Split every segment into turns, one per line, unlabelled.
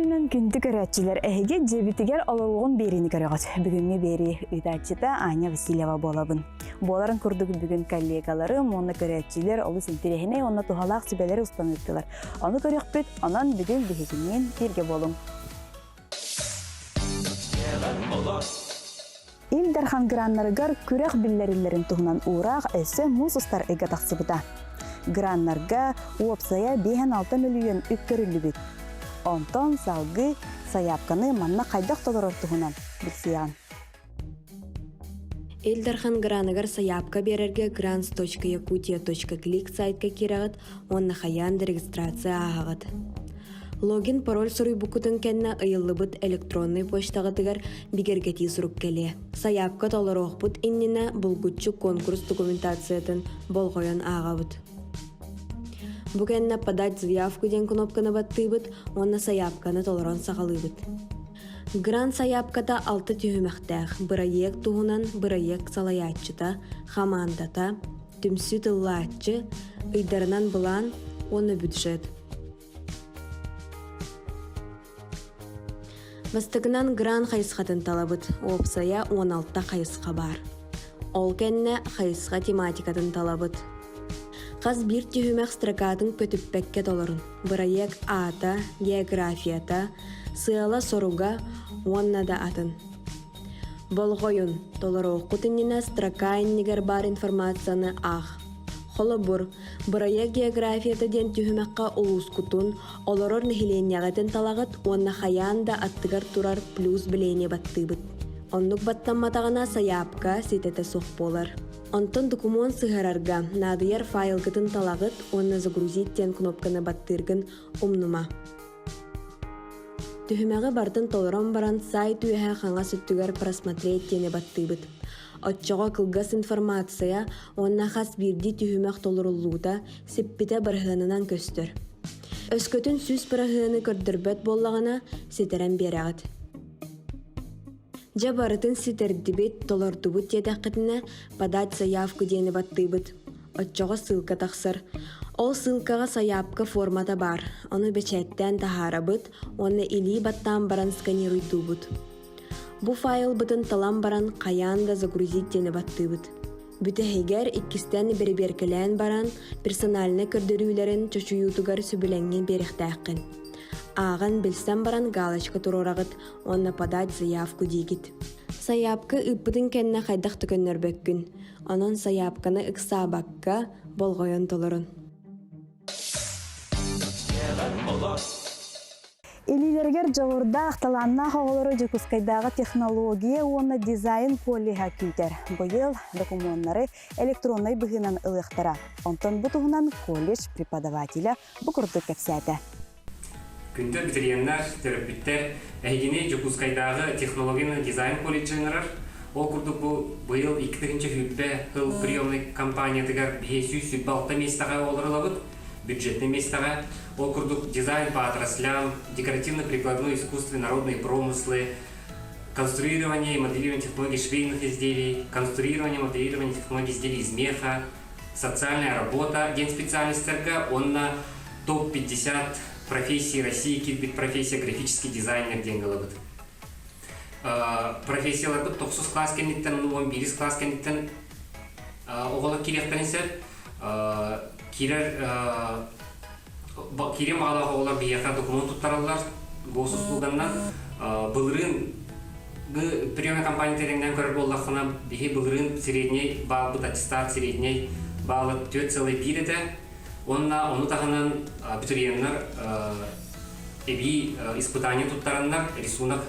күнүнэн күндү көрөөччүлэр, эһиги дьиэбитигэр олоруоҕун биэриини көрөҕүт. Бүгүҥҥү биэрии ыытааччыта Аня Васильева буолабын. Буоларын курдук бүгүн коллегаларым уонна көрөөччүлэр олус интэриэһинэй уонна туһалаах сүбэлэри устан ыыттылар. Ону көрүөхпүт, онон бүгүн биһигиниин бииргэ буолуҥ. Ил Дархан граннарыгар күрэх биллэриллэрин туһунан уураах өссө муус устар ыйга тахсыбыта. Граннарга уопсайа 56 мөлүйүөн үп көрүллүбүт. Онтон салгыы сайаапканы манна хайдах толорор туһунан билсиэҕин.
Ил Дархан граныгар сайаапка биэрэргэ grants.yakutia.click сайтка киирэҕит уонна хайаан да регистрация ааһаҕыт. Логин пароль суруйбуккутун кэннэ ыйыллыбыт электроннай почтаҕытыгар бигэргэтии сурук кэлиэ. Сайаапка толоруохпут иннинэ булгуччу конкурс документациятын болҕойон ааҕабыт. Бу кэннэ «Подать заявку» диэн кнопканы баттыыбыт уонна сайаапканы толорон саҕалыыбыт. Грант сайаапката алта түһүмэхтээх: бырайыак туһунан, бырайыак салайааччыта, хамаандата, түмсүү тыллааччы, ыйдарынан былаан уонна бюджет. Бастакынан грант хайысхатын талабыт, уопсайа 16 хайысха баар. Ол кэннэ хайысха тематикатын талабыт. Хас биир түһүмэх строкатын көтүппэккэ толорун. Бырайыак аата, географията, сыала-соруга уонна да атын. Болҕойун, толоруоххут иннинэ строка иннигэр баар информацияны аах. Холобур, бырайыак географията диэн түһүмэххэ улуускутун, олорор нэһилиэнньэҕитин талаҕыт уонна хайаан да аттыгар турар плюс билиэни баттыыбыт. Оннук баттамматаҕына сайаапка ситэтэ суох буолар. Онтон докумуон сыһарарга наадыйар файлгытын талаҕыт уонна «Загрузить» диэн кнопканы баттыыргын умнума. Түһүмэҕи барытын толорон баран сайт үөһэ хаҥас өттүгэр «Просмотреть» диэни баттыыбыт. Оччоҕо кылгас информация уонна хас биирдии түһүмэх толоруллуута сиппитэ бырыһыанынан көстөр. Өскөтүн 100 бырыһыаны көрдөрбөт буоллаҕына, ситэрэн биэрэҕит. Дьэ барытын ситэрдибит, толордубут диэтэххитинэ, «Подать заявку» диэни баттыыбыт. Оччоҕо ссылка тахсар. Ол ссылкаҕа сайаапка формата баар, ону бэчээттээн таһаарабыт уонна илии баттаан баран сканируйдуубут. Бу файлбытын талан баран хайаан да «Загрузить» диэни баттыыбыт. Бүтэһигэр иккистээн бэрэбиэркэлээн баран, персональнай көрдөрүүлэрин чочуйуутугар сөбүлэҥҥин биэриэхтээххин. Ааҕан билсэн баран галочка туруораҕыт уонна «Подать заявку» диигит. Сайаапка ыыппытыҥ кэннэ хайдах да көннөрбөккүн. Онон сайаапканы ыксаабакка, болҕойон толорун.
Илиилэригэр дьоҕурдаах, талааннаах оҕолору Дьокуускайдааҕы технология уонна дизайн коллеһа күүтэр. Быйыл докумуоннары электроннай быһыынан ылыахтара. Онтон бу туһунан колледж преподавателэ бу курдук кэпсээтэ.
Күндү абитуриеннар, төрөппүттэр, эһигини Дьокуускайдааҕы технология уонна дизайн колледжа ыҥырар. Ол курдук бу быйыл 2020 сыл приемнай кампаниятыгар биһи 126 миэстэҕэ оҕолор ылабыт, бюджетнай миэстэҕэ. Ол курдук дизайн по отраслям, декоративно-прикладное искусство, народные промыслы, конструирование и моделирование технологий швейных изделий, конструирование и моделирование технологий изделий из меха, социальная работа диэн специальностарга уонна топ-50 профессий России киирбит профессия графический дизайнер диэн ылабыт. Профессияларбыт тохсус класс кэнниттэн, 11 класс кэнниттэн оҕолор киириэхтэрин сөп. Киирэр киирэн баҕалаах оҕолор биһиэхэ докумуон туттараллар госуслуганнан. Былырыын приемная компания тэриҥнээн көрөр буоллаххына, биһи былырыын средний баалбыт аттестат средний баала 4,1 этэ. Уонна ону таһынан абитуриеннар эбии испытание туттараннар, рисунок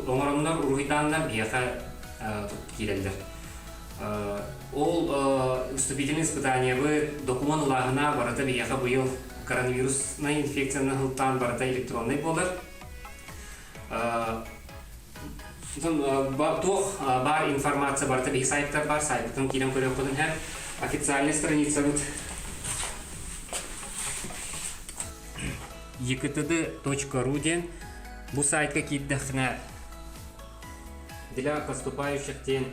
оҥороннор, уруһуйдааннар биһиэхэ киирэллэр. Ол вступительное испытаниебы докумуон ылааһына барыта биһиэхэ быйыл коронавируснай инфекцияны сылтаан барыта электроннай буолар. Туох баар информация барыта биһи сайттар бар, сайтпытын киирэн көрүөххүтүн һэр. Официальный страницабыт ektd.ru диэн бу сайтка киирдэххинэ для поступающих диэн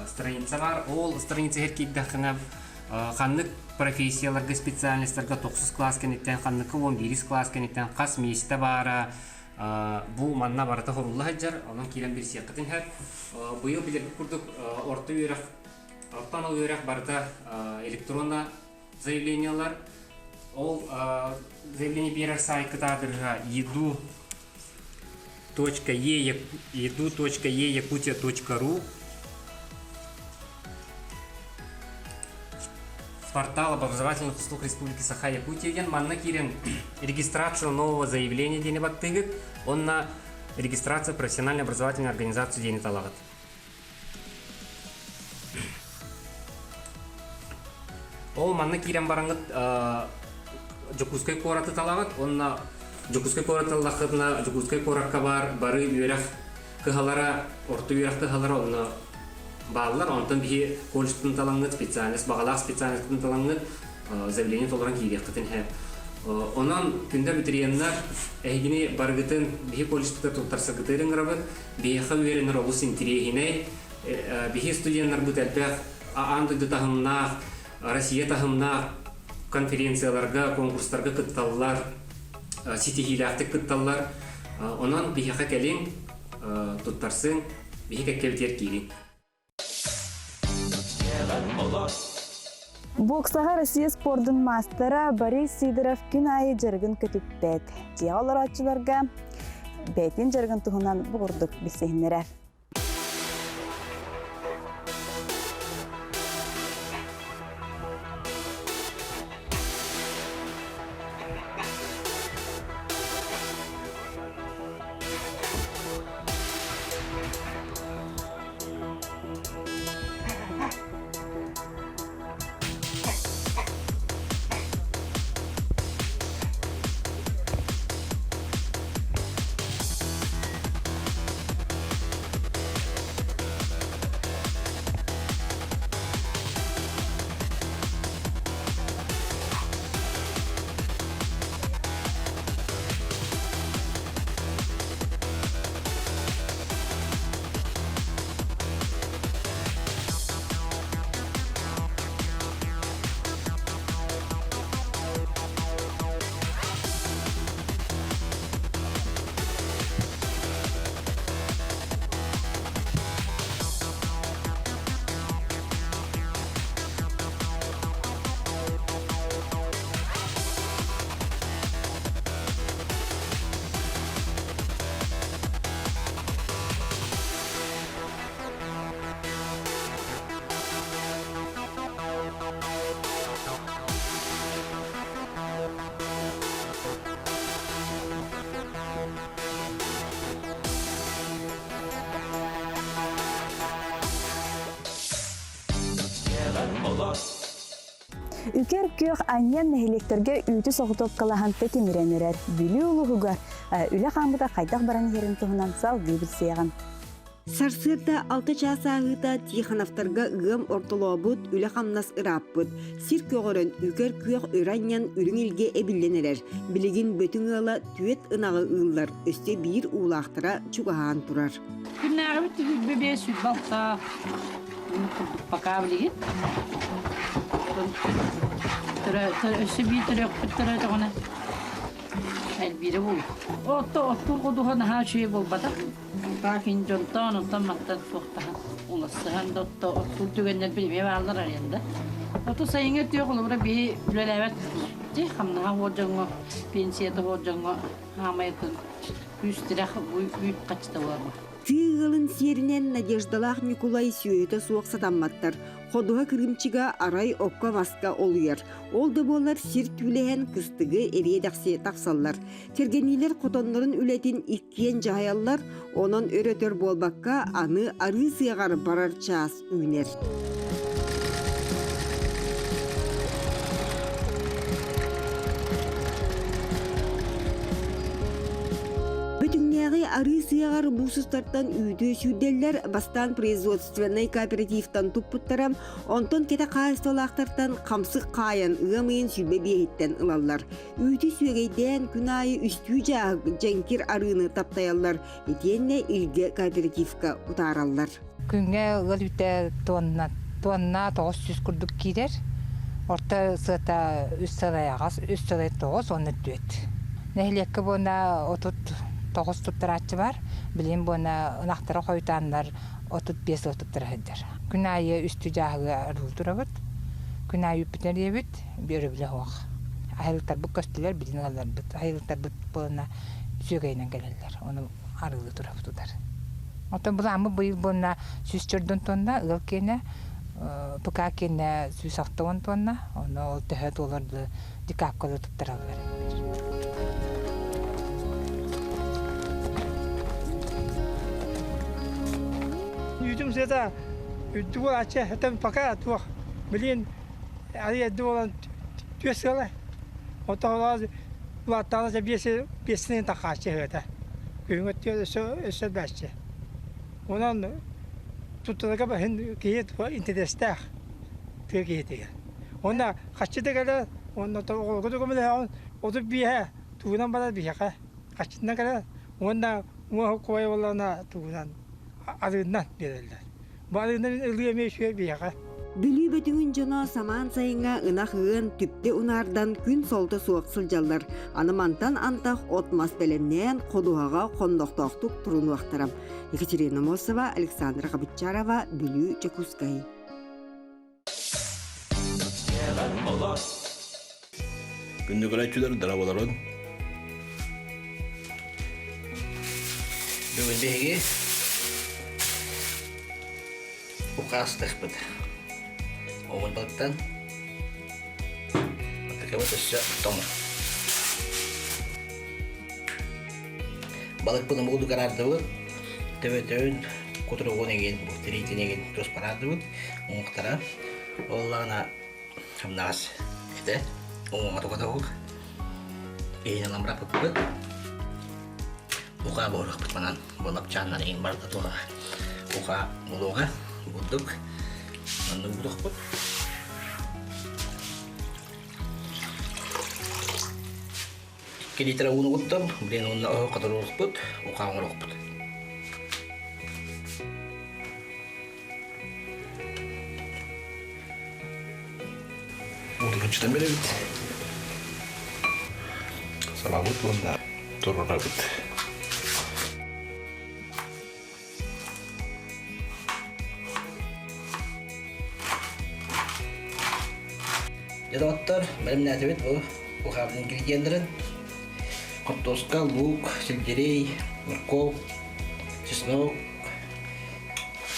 страница бар. Ол страница киирдэххинэ. Ханнык профессияларга, специальностарга тохсус класс кэнниттэн, ханныкка 11 класс кэнниттэн хас миэстэ баара, бу манна барыта хорулла сылдьар, онон киирэн билсиэххитин сөп. Быйыл билэргит курдук орто үөрэх, орто анал үөрэх барыта электронно заявлениелар. Ол заявление биэрэр саайкыт аадырыһа edu edu.e.якутия.ru Портал образовательных услуг Республики Саха-Якутия диэн манна киирэн регистрация нового заявления диэни баттыыгыт уонна регистрация профессиональной образовательной организации диэни талаҕыт. Ол манна киирэн бараҥҥыт Дьокуускай куораты талаҕыт уонна Дьокуускай куораты таллаххытына Дьокуускай куоракка баар бары үөрэх кыһалара, орто үөрэх кыһалара онно бааллар. Онтон биһи колледжпытын талаҥҥыт, специальность, баҕалаах специальностьпытын талаҥҥыт заявление толорон киириэххитин сөп. Онон күндү абитуриеннар, эһигини барыгытын биһи колледжпытыгар туттарсаргытыгар ыҥырабыт. Биһиэхэ үөрэнэр олус интириэһинэй. Биһи студеннарбыт элбэх аан дойду таһымнаах, Россия таһымнаах конференцияларга, конкурстарга кытталлар, ситиһиилээхтик кытталлар. Онон биһиэхэ кэлиҥ, туттарсыҥ, биһи кэккэбитигэр киириҥ.
Боксаҕа Россия спордун маастара Борис Сидоров күн аайы дьарыгын көтүппэт. Дьиэҕэ олорооччуларга бэйэтин дьарыгын туһунан бу курдук билсиһиннэрэр. Үкэр күөх анньан нэһилиэктэргэ үүтү соҕотуопкалаһан тэтимирэн эрэр Бүлүү улууһугар үлэ хаамыта хайдах баран иһэрин туһунан салгыы билсиэҕим.
Сарсыарда алта чаас ааһыыта Тихоновтарга ыам ортолообут, үлэ-хамнас ырааппыт. Сир көҕөрөн, үкэр күөх өрө анньан үрүҥ илгэ эбиллэн эрэр. Билигин Бөтүҥ ыала түөрт ынаҕы ыыллар, өссө биир уулаахтара чугаһаан турар.
Күннээҕибит түһүлбэ биэс 26 курдук пока билигин. Өссө биир төрүөхпүт төрөөтөҕүнэ элбиирэ буолуо. Отто оттуур ходуһа наһаа үчүгэй буолбатах. Таах дьонтон, онтон мантан туохтаһан, улассыһан да отто оттуур түгэннэр билимиэ бааллар аренда. Оту сайыҥҥы өттүгэр холобура биһи үлэлээбэт ти хамнаһа уол дьоҥҥо, пенсията уол дьоҥҥо хаамайытын күүс-тирэх үүт хаччыта буолар.
Тыы ыалын сиэринэн Надеждалаах Ньукулай сүөһүтэ суох сатамматтар. Ходуһа кырыымчыга арай окко-маска олуйар. Ол да буоллар сир түүлэһэн кыстыгы эриэ-дэхси тахсаллар. Кэргэниилэр хотоннорун үлэтин иккиэн дьаһайаллар, онон өр-өтөр буолбакка аны арыы сыаҕар барар чаас үүнэр. Бөтүҥнээҕи арыы сыаҕар муус устартан үүтү сүүрдэллэр, бастаан производственнай кооперативтан туппуттара, онтон кэтэх хаһаайыстыбалаахтартан хамсык хаайан ыам ыйын 25-иттэн ылаллар. Үүтү сүөгэйдээн күн аайы үстүү дьааһык дьэҥкир арыыны таптайаллар, итиэннэ Илгэ кооперативка утаараллар.
Күҥҥэ ыал үүтэ туонна, туонна 900 курдук киирэр. Орто сыата үс сылай аҕас, үс сылай тоҕус уонна түөрт. Нэһилиэккэ буона 39 туттарааччы бар. Билигин буона ынахтара хойутааннар 35 сыл туттара сылдьар. Күн аайы үстүү дьааһыгы арыылыы турабыт. Күн аайы үүппүтүн эрийэбит, өрөбүлэ суох. Аһылыктарбыт көстүлэр, билигин ылалларбыт. Аһылыктарбыт буолана сүөгэйинэн кэлэллэр. Ону арыылыы турабыт утар. Оттон былааммыт быйыл буолна 104 тонна, ыал киэнэ, ПК киэнэ 160 тонна, ону ол төһө туолар декапкалы туттараллар.
Үүтүм сыата үрдүк буолааччы, этэн пока туох билин арый эрдэ буолан түөс сыала. Оттон улааттаҕына биэс биэсинэн тахааччы ыһыата. Күһүҥҥү өттүгэр өссө өссө элбээччи. Онон туттарга баһын киһи интэриэстээх тыа киһитигэр. Уонна хаччы да кэлэр, уонна оҕолорго да көмөлөһөҕүн, 35-э тугунан барар биһиэхэ хаччытынан кэлэр уонна уҥуох куойа буоллаҕына тугунан арыыннан биэрэллэр. Бу арыыннан ылыы эмиэ үчүгэй биһиэхэ.
Бүлүү бөтүҥүн дьоно самаан сайыҥҥа ынах ыан, түптэ унаардан күн солото суох сылдьаллар. Аны мантан антах от-мас бэлэмнээн, ходуһаҕа хоннохтоохтук турунуохтара. Екатерина Мосова, Александра Хабычарова, Бүлүү, Дьокуускай.
Күндү көрөөччүлэр дорооболорун.
Бүгүн биһиги укаастыхпыт. Оҕуйбаттан Атакабыт өссө тоҥ. Балыкпын омугу араардыбыт. Төбөтөбүн кутуругун эгин, тириитин эгин туспараардыбыт. Уҥуктара. Оллаана хамнаас этэ. Уҥуҥа тугатабыт. Иһин ламрапыппыт. Уха буорахпыт манан болапчааннар иһин барыта тула. Уха булуга бурдук. Маннык будухпут. 2 литр ууну куттум, блин уонна оһох хоторуохпут, уха оҥоруохпут.
Уутун кыччатан беребит. Салабыт уонна турурабыт.
Дьэ доҕоттор, бэлэмнээтибит бу ухаабыт ингредиеннэрин. Хортуоска, лук, сельдерей, морковь, чеснок,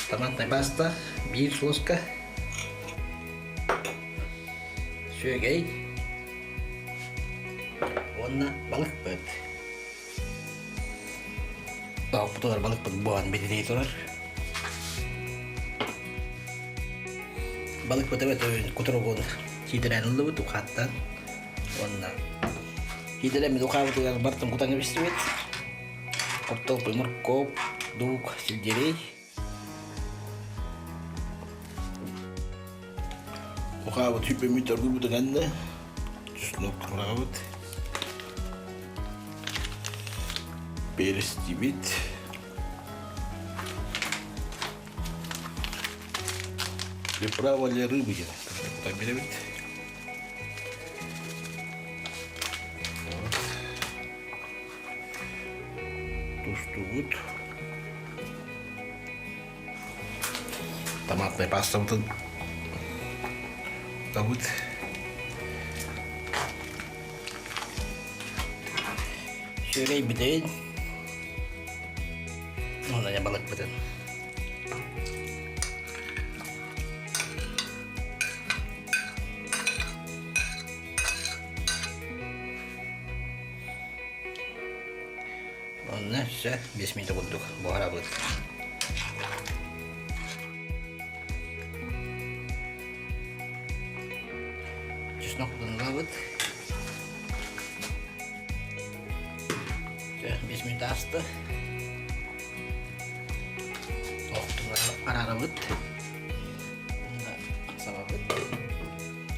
томатная паста, биир суоска, сүөгэй уонна балыкпыт. Тоһуппутугар балыкпыт буһан бититии турар. Балыкпыт эбэтэ кутуругун сиидэлээн ыллыбыт ухааттан уонна сиидэлэммит ухаабытыгар бартын кутан кэбистибит. Хортуоппуй, моркуоп, луук, сельдерей.
Ухаабыт сүппүммүт оргуйбутун кэннэ чеснок быраҕабыт. Перестибит. Приправа для рыбы диэн кутан биэрэбит. Тустубут. Томатнай пастабытын табыт.
Сүөгэй бүтэйин. Онон балыкпытын. Онно өссө 5 минута курдук буһарабыт. Чеснок ылабыт. 5 минута аста. Арарабыт. Сабабыт.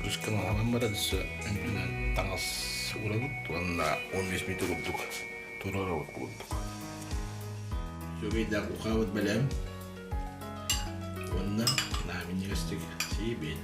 Кыскынаһанан баран өссө үрдүнэн таҥас уурабыт уонна 15 минута курдук туруорабыт курдук. Сүөгэйдээх ухаабыт бэлэм уонна нааминньигэстик сиибит.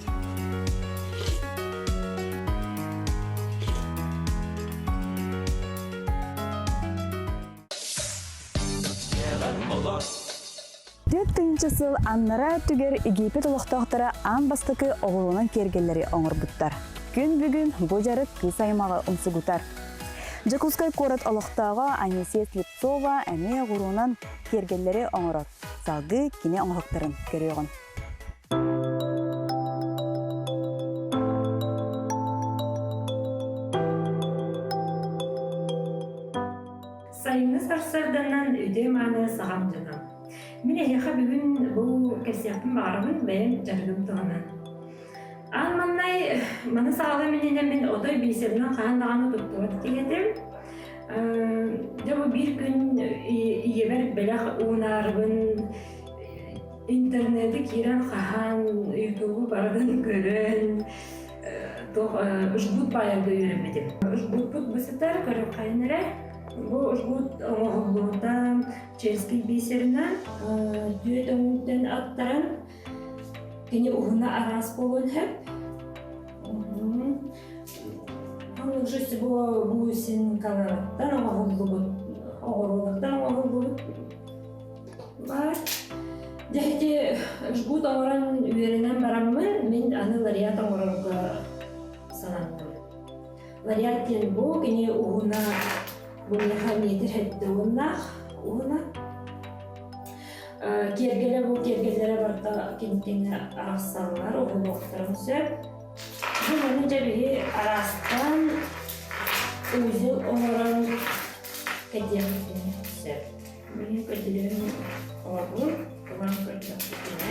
4000 сыл аннараа өттүгэр Египет олохтоохторо аан бастакы оҕуруонан киэргэллэри оҥорбуттар. Күн бүгүн бу дьарык кыыс аймаҕы умсугутар. Дьокуускай куорат олохтооҕо Анисия Слепцова эмиэ оҕуруонан киэргэллэри оҥорор. Салгыы кини оҥоһуктарын көрүөҕүн.
Сайыҥҥы сарсыарданан үтүө-мааны саҕам дьоно. Мин эһиэхэ бүгүн бу кэпсиэхпин баҕарабын бэйэм дьарыгым туһунан. Аан маҥнай маны саҕалыам иннинэ мин отой бисеринэн хаһан даҕаны туттубат киһи этим. Дьэ бу биир күн ийэбэр бэлэх уунаарыбын интернети киирэн хаһан, ютубу барытын көрөн туох жгут баайарга үөрэммитим. Жгутпут бу сытар, көрүөххэйин эрэ. Бу жгут оҥоһуллубута чешский бисеринэн түөрт өҥүттэн аттаран кини уһуна араас буолуон сөп. Уже бу бусинкаларыттан оҥоһуллубут, оҕуруолуттан оҥоһуллубут баар. Дьэ ити жгут оҥорон үөрэнэн бараммын, мин аны лариат оҥорорго сананным. Лариат диэн бу кини уһуна бу миэхэ метр сэттэ уоннаах уһуна. Киэргэлэ бу киэргэллэрэ барыта кинигэни арахсаллар, уһунуохтарын сөп. Бу маны дьэ биһи араастаан узел оҥорон кэтиэхпитин сөп. Мин көрдөрүм оҥорбут, ылан көрдөхпүтүнэ.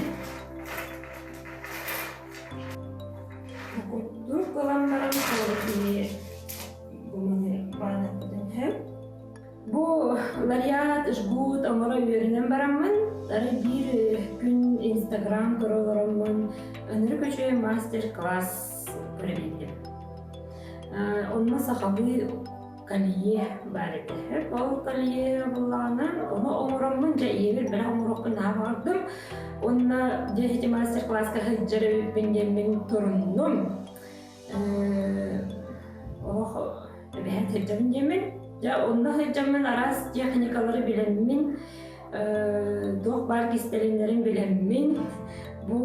Бу курдук ылан баран кини бу маны баанаппытын сөп. Бу лариат, жгут оҥоро үөрэнэн бараммын, ары биир күн Инстаграм көрө олороммун ынырык үчүгэй мастер-класс көрө биэрдим. Онно сахалыы колье баар этэ. Ол колье буллаҕына, ону оҥороммун, дьэ ийэбэр бэлэх оҥоруохпун наһаа баҕардым. Уонна дьэ ити мастер-класска сылдьар эбиппин диэммин туруннум. Олох эбэһээт сылдьабын диэммин. Дьэ онно сылдьаммын араас техникалары билэммин, туох баар кистэлэҥнэрин билэммин, бу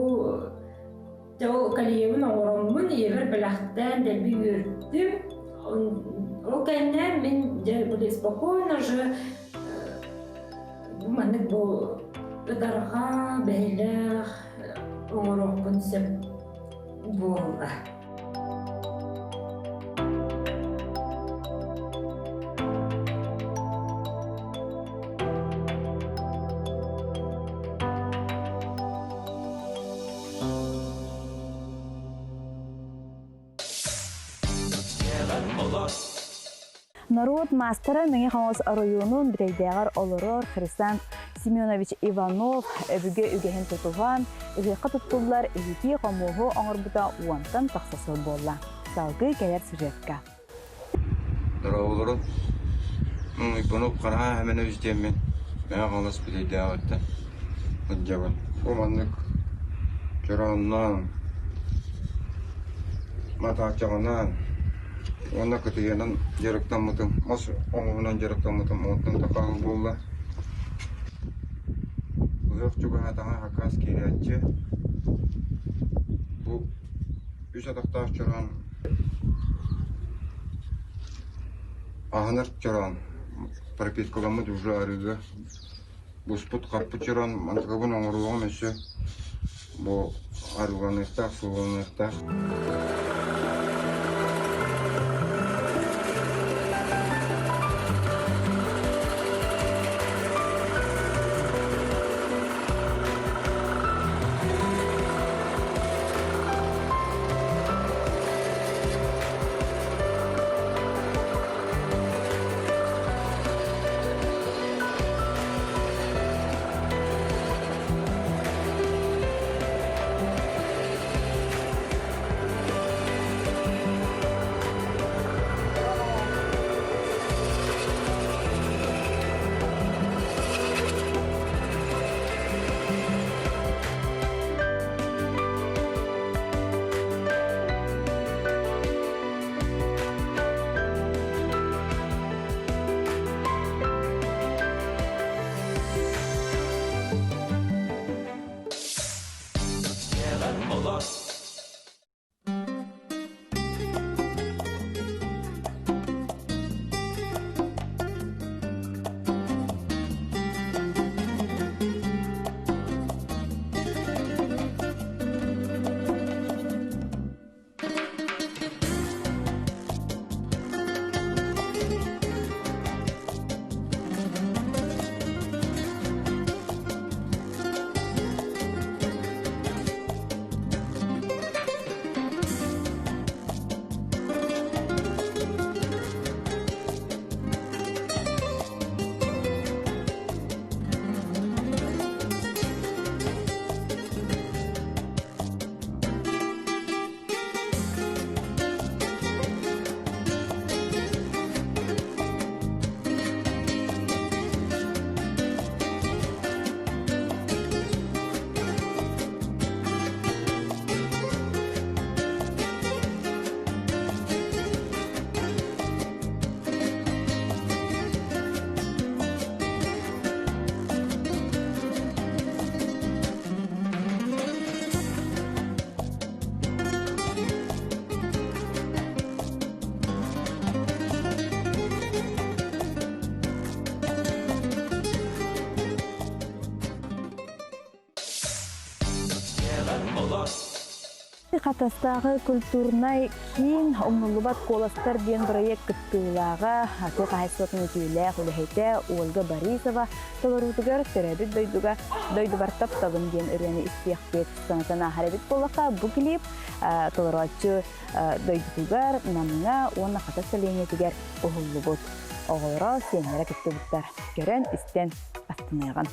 Дьэ ол кольебын оҥороммун ийэбэр бэлэхтээн дэлби үөрдүм. Ол кэннэ мин дьэ были спокойно уже бу маннык бу ытарҕа бэһилэх оҥоруохпун сөп буолла.
Норуот маастара Мэҥэ Хаҥалас оройуонун Бүтэйдээҕэр олорор Хрисан Семенович Иванов өбүгэ үгэһин тутуһан, ыһыахха туттуллар иһити-хомуоһу оҥорбута уонтан тахса сыл буолла. Салгыы кэлэр сюжетка.
Дорооболорун. Иванов Хараһа Хэмэнович диэммин Мэҥэ Хаҥалас Бүтэйдээҕиттэн сылдьабын. Бу маннык чороонноон, матааччаҕынаан уонна кытыйанан дьарыктаммытым, мас оҥоһунан дьарыктаммытым онтон такаһыл буолла. Ыһыах чугаһаатаҕына хакаас киирээччи. Бу үс атахтаах чороон Аһынар чороон пропиткаламмыт уже арыыга буспут хаппыт чороон мантыкабын оҥоруоҕум өссө бу арыыланыахтаах сууланыахтаах
Хатастааҕы культурнай киин умнуллубат куоластар диэн бырайыак кыттыылааҕа тыа хаһаайыстыбатын үтүөлээх үлэһитэ Ольга Борисова толоруутугар төрөөбүт дойдуга «Дойдубар тапталым» диэн ырыаны истиэхпит. Санатан ааһар эбит буоллахха, бу клип толорооччу дойдутугар, Намҥа уонна Хатас сэлиэнньэтигэр уһуллубут. Оҕолоро, сиэннэрэ кыттыбыттар. Көрөн, истэн астыныаҕын.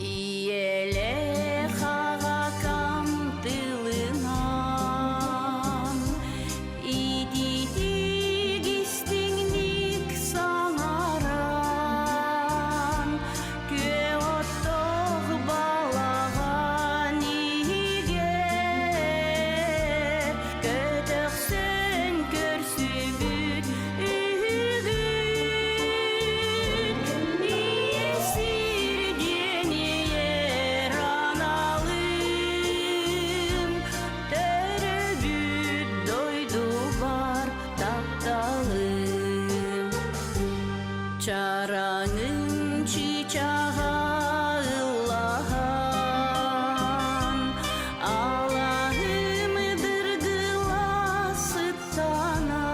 Ийэлээх аҕакам тылынан Ититик истиҥник саҥаран, Күөх оттоох балаҕан иһигэр Көтөхсөн көрсүбүт үһүгүт. Ийэ сир диэн ийэр аналым, Төрөөбүт дойдубар тапталым. Чараҥым чыычааҕа ыллаһан, Алаһым дыргыла сыттанан,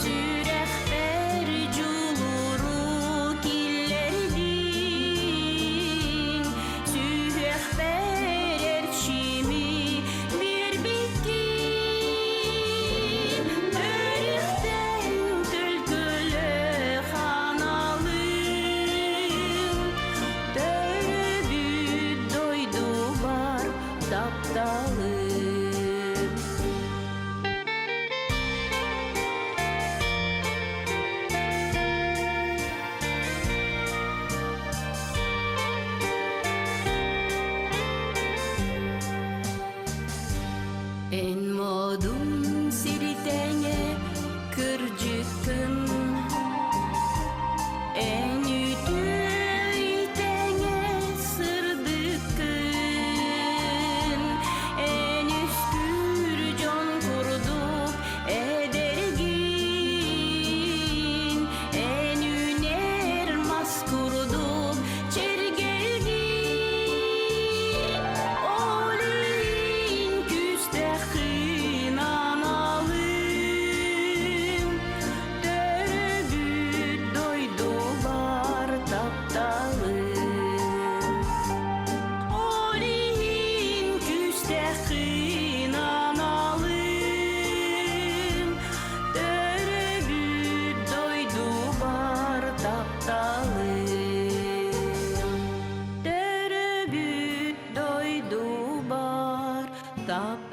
Сүрэхпэр дьулуру киллэрдиҥ, Сүһүөхпэр эрчими биэрбиккин, Өрүхтэн төлкөлөөх аналым, Төрөөбүт дойдубар тапталым. Эн модун сиритэҥэ кырдьыккын, Эн үтүө итэҥэ сырдыккын, Эн үскүүр дьон курдук эдэргин, Эн үүнэр мас курдук чэргэлгин, Ол иһин күүстэххин аналым, Төрөөбүт дойдубар тапталым. Ол иһин күүстэххин аналым, Төрөөбүт дойдубар тапталым. Төрөөбүт дойдубар тапталым.